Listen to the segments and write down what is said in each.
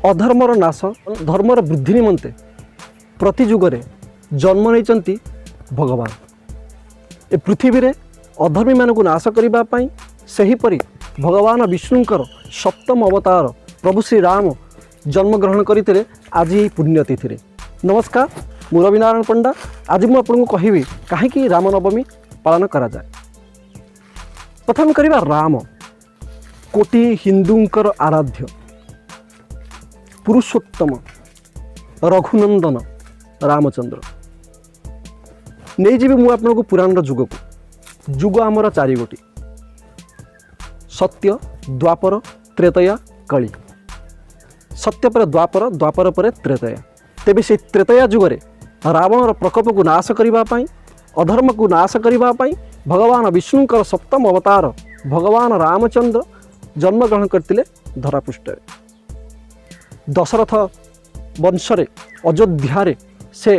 ଅଧର୍ମର ନାଶ, ଧର୍ମର ବୃଦ୍ଧି ନିମନ୍ତେ ପ୍ରତି ଯୁଗରେ ଜନ୍ମ ନେଇଛନ୍ତି ଭଗବାନ ଏ ପୃଥିବୀରେ ଅଧର୍ମୀମାନଙ୍କୁ ନାଶ କରିବା ପାଇଁ। ସେହିପରି ଭଗବାନ ବିଷ୍ଣୁଙ୍କର ସପ୍ତମ ଅବତାର ପ୍ରଭୁ ଶ୍ରୀରାମ ଜନ୍ମଗ୍ରହଣ କରିଥିଲେ ଆଜି ଏହି ପୁଣ୍ୟତିଥିରେ। ନମସ୍କାର, ମୁଁ ରବିନାରାୟଣ ପଣ୍ଡା। ଆଜି ମୁଁ ଆପଣଙ୍କୁ କହିବି କାହିଁକି ରାମନବମୀ ପାଳନ କରାଯାଏ। ପ୍ରଥମେ କରିବା ରାମ, କୋଟି ହିନ୍ଦୁଙ୍କର ଆରାଧ୍ୟ ପୁରୁଷୋତ୍ତମ ରଘୁନନ୍ଦନ ରାମଚନ୍ଦ୍ର। ନେଇଯିବି ମୁଁ ଆପଣଙ୍କୁ ପୁରାଣର ଯୁଗକୁ। ଯୁଗ ଆମର ଚାରିଗୋଟି: ସତ୍ୟ, ଦ୍ୱାପର, ତ୍ରେତୟା, କଳି। ସତ୍ୟ ପରେ ଦ୍ୱାପର, ଦ୍ୱାପର ପରେ ତ୍ରେତୟା। ତେବେ ସେଇ ତ୍ରେତୟା ଯୁଗରେ ରାବଣର ପ୍ରକୋପକୁ ନାଶ କରିବା ପାଇଁ, ଅଧର୍ମକୁ ନାଶ କରିବା ପାଇଁ ଭଗବାନ ବିଷ୍ଣୁଙ୍କର ସପ୍ତମ ଅବତାର ଭଗବାନ ରାମଚନ୍ଦ୍ର ଜନ୍ମଗ୍ରହଣ କରିଥିଲେ ଧରାପୃଷ୍ଠରେ। ଦଶରଥ ବଂଶରେ ଅଯୋଧ୍ୟାରେ ସେ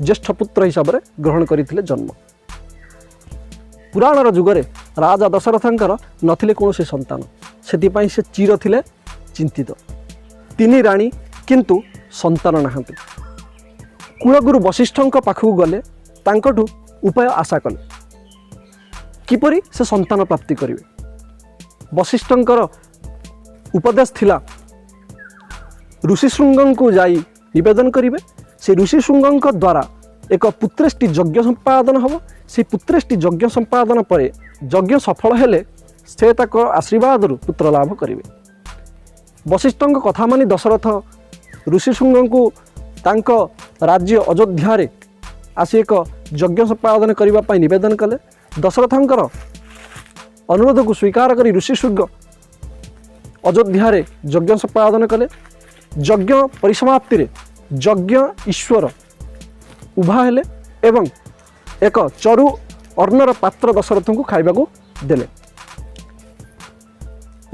ଜ୍ୟେଷ୍ଠ ପୁତ୍ର ହିସାବରେ ଗ୍ରହଣ କରିଥିଲେ ଜନ୍ମ। ପୁରାଣର ଯୁଗରେ ରାଜା ଦଶରଥଙ୍କର ନଥିଲେ କୌଣସି ସନ୍ତାନ। ସେଥିପାଇଁ ସେ ଚିର ଥିଲେ ଚିନ୍ତିତ। ତିନି ରାଣୀ, କିନ୍ତୁ ସନ୍ତାନ ନାହାନ୍ତି। କୁଳଗୁରୁ ବଶିଷ୍ଠଙ୍କ ପାଖକୁ ଗଲେ, ତାଙ୍କଠୁ ଉପାୟ ଆଶା କଲେ କିପରି ସେ ସନ୍ତାନ ପ୍ରାପ୍ତି କରିବେ। ବଶିଷ୍ଠଙ୍କର ଉପଦେଶ ଥିଲା, ଋଷିଶୃଙ୍ଗଙ୍କୁ ଯାଇ ନିବେଦନ କରିବେ। ସେ ଋଷିଶୃଙ୍ଗଙ୍କ ଦ୍ୱାରା ଏକ ପୁତ୍ରେଷ୍ଟି ଯଜ୍ଞ ସମ୍ପାଦନ ହେବ। ସେଇ ପୁତ୍ରେଷ୍ଟି ଯଜ୍ଞ ସମ୍ପାଦନ ପରେ ଯଜ୍ଞ ସଫଳ ହେଲେ ସେ ତାଙ୍କ ଆଶୀର୍ବାଦରୁ ପୁତ୍ର ଲାଭ କରିବେ। ବଶିଷ୍ଠଙ୍କ କଥା ମାନି ଦଶରଥ ଋଷିଶୃଙ୍ଗଙ୍କୁ ତାଙ୍କ ରାଜ୍ୟ ଅଯୋଧ୍ୟାରେ ଆସି ଏକ ଯଜ୍ଞ ସମ୍ପାଦନ କରିବା ପାଇଁ ନିବେଦନ କଲେ। ଦଶରଥଙ୍କର ଅନୁରୋଧକୁ ସ୍ୱୀକାର କରି ଋଷିଶୃଙ୍ଗ ଅଯୋଧ୍ୟାରେ ଯଜ୍ଞ ସମ୍ପାଦନ କଲେ। ଯଜ୍ଞ ପରିସମାପ୍ତିରେ ଯଜ୍ଞ ଈଶ୍ୱର ଉଭା ହେଲେ ଏବଂ ଏକ ଚରୁ ଅନ୍ନର ପାତ୍ର ଦଶରଥଙ୍କୁ ଖାଇବାକୁ ଦେଲେ।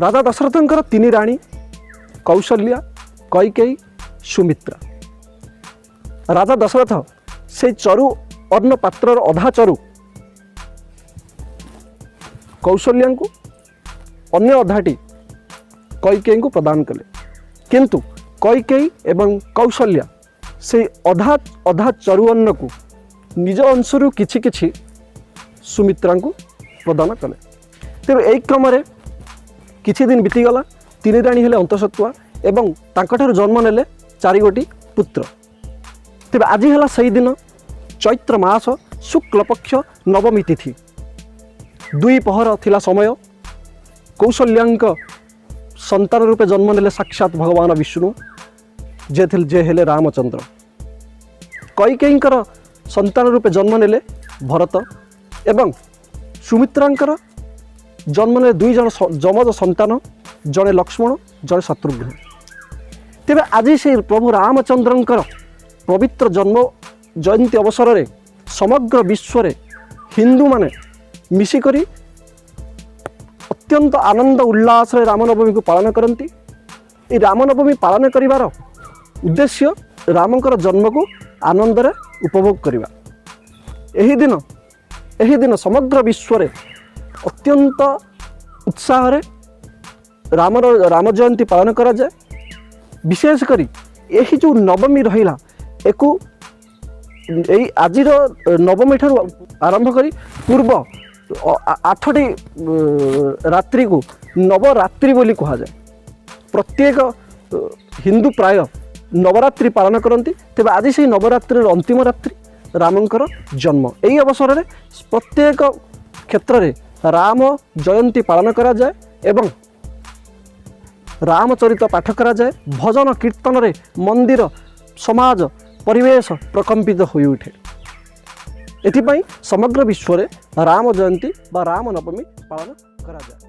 ରାଜା ଦଶରଥଙ୍କର ତିନି ରାଣୀ, କୌଶଲ୍ୟା, କୈକେୟୀ, ସୁମିତ୍ରା। ରାଜା ଦଶରଥ ସେଇ ଚରୁ ଅନ୍ନ ପାତ୍ରର ଅଧା ଚରୁ କୌଶଲ୍ୟାଙ୍କୁ, ଅନ୍ୟ ଅଧାଟି କୈକେୟୀଙ୍କୁ ପ୍ରଦାନ କଲେ। କିନ୍ତୁ କୈକେୟୀ ଏବଂ କୌଶଲ୍ୟା ସେଇ ଅଧା ଅଧା ଚରୁ ଅନ୍ନକୁ ନିଜ ଅଂଶରୁ କିଛି କିଛି ସୁମିତ୍ରାଙ୍କୁ ପ୍ରଦାନ କଲେ। ତେବେ ଏହି କ୍ରମରେ କିଛି ଦିନ ବିତିଗଲା। ତିନି ରାଣୀ ହେଲେ ଅନ୍ତଃସତ୍ତ୍ୱା ଏବଂ ତାଙ୍କଠାରୁ ଜନ୍ମ ନେଲେ ଚାରିଗୋଟି ପୁତ୍ର। ତେବେ ଆଜି ହେଲା ସେଇ ଦିନ, ଚୈତ୍ର ମାସ ଶୁକ୍ଳପକ୍ଷ ନବମୀ ତିଥି। ଦୁଇ ପହର ଥିଲା ସମୟ। କୌଶଲ୍ୟାଙ୍କ ସନ୍ତାନ ରୂପେ ଜନ୍ମ ନେଲେ ସାକ୍ଷାତ ଭଗବାନ ବିଷ୍ଣୁ, ଯେ ଥିଲେ ଯେ ହେଲେ ରାମଚନ୍ଦ୍ର। କୈକେୟୀଙ୍କର ସନ୍ତାନ ରୂପେ ଜନ୍ମ ନେଲେ ଭରତ ଏବଂ ସୁମିତ୍ରାଙ୍କର ଜନ୍ମ ନେଲେ ଦୁଇ ଜଣ ଯମଜ ସନ୍ତାନ, ଜଣେ ଲକ୍ଷ୍ମଣ, ଜଣେ ଶତ୍ରୁଘ୍ନ। ତେବେ ଆଜି ସେଇ ପ୍ରଭୁ ରାମଚନ୍ଦ୍ରଙ୍କର ପବିତ୍ର ଜନ୍ମ ଜୟନ୍ତୀ ଅବସରରେ ସମଗ୍ର ବିଶ୍ୱରେ ହିନ୍ଦୁମାନେ ମିଶିକରି ଅତ୍ୟନ୍ତ ଆନନ୍ଦ ଉଲ୍ଲାସରେ ରାମନବମୀକୁ ପାଳନ କରନ୍ତି। ଏହି ରାମନବମୀ ପାଳନ କରିବାର ଉଦ୍ଦେଶ୍ୟ ରାମଙ୍କର ଜନ୍ମକୁ ଆନନ୍ଦରେ ଉପଭୋଗ କରିବା। ଏହି ଦିନ ସମଗ୍ର ବିଶ୍ୱରେ ଅତ୍ୟନ୍ତ ଉତ୍ସାହରେ ରାମ ଜୟନ୍ତୀ ପାଳନ କରାଯାଏ। ବିଶେଷ କରି ଏହି ଯେଉଁ ନବମୀ ରହିଲା, ଏକୁ ଏଇ ଆଜିର ନବମୀ ଠାରୁ ଆରମ୍ଭ କରି ପୂର୍ବ ଆଠଟି ରାତ୍ରିକୁ ନବରାତ୍ରି ବୋଲି କୁହାଯାଏ। ପ୍ରତ୍ୟେକ ହିନ୍ଦୁ ପ୍ରାୟ ନବରାତ୍ରି ପାଳନ କରନ୍ତି। ତେବେ ଆଜି ସେହି ନବରାତ୍ରିର ଅନ୍ତିମ ରାତ୍ରି, ରାମଙ୍କର ଜନ୍ମ। ଏହି ଅବସରରେ ପ୍ରତ୍ୟେକ କ୍ଷେତ୍ରରେ ରାମ ଜୟନ୍ତୀ ପାଳନ କରାଯାଏ ଏବଂ ରାମଚରିତ ପାଠ କରାଯାଏ। ଭଜନ କୀର୍ତ୍ତନରେ ମନ୍ଦିର, ସମାଜ, ପରିବେଶ ପ୍ରକମ୍ପିତ ହୋଇଉଠେ। ଏଥିପାଇଁ ସମଗ୍ର ବିଶ୍ୱରେ ରାମ ଜୟନ୍ତୀ ବା ରାମନବମୀ ପାଳନ କରାଯାଏ।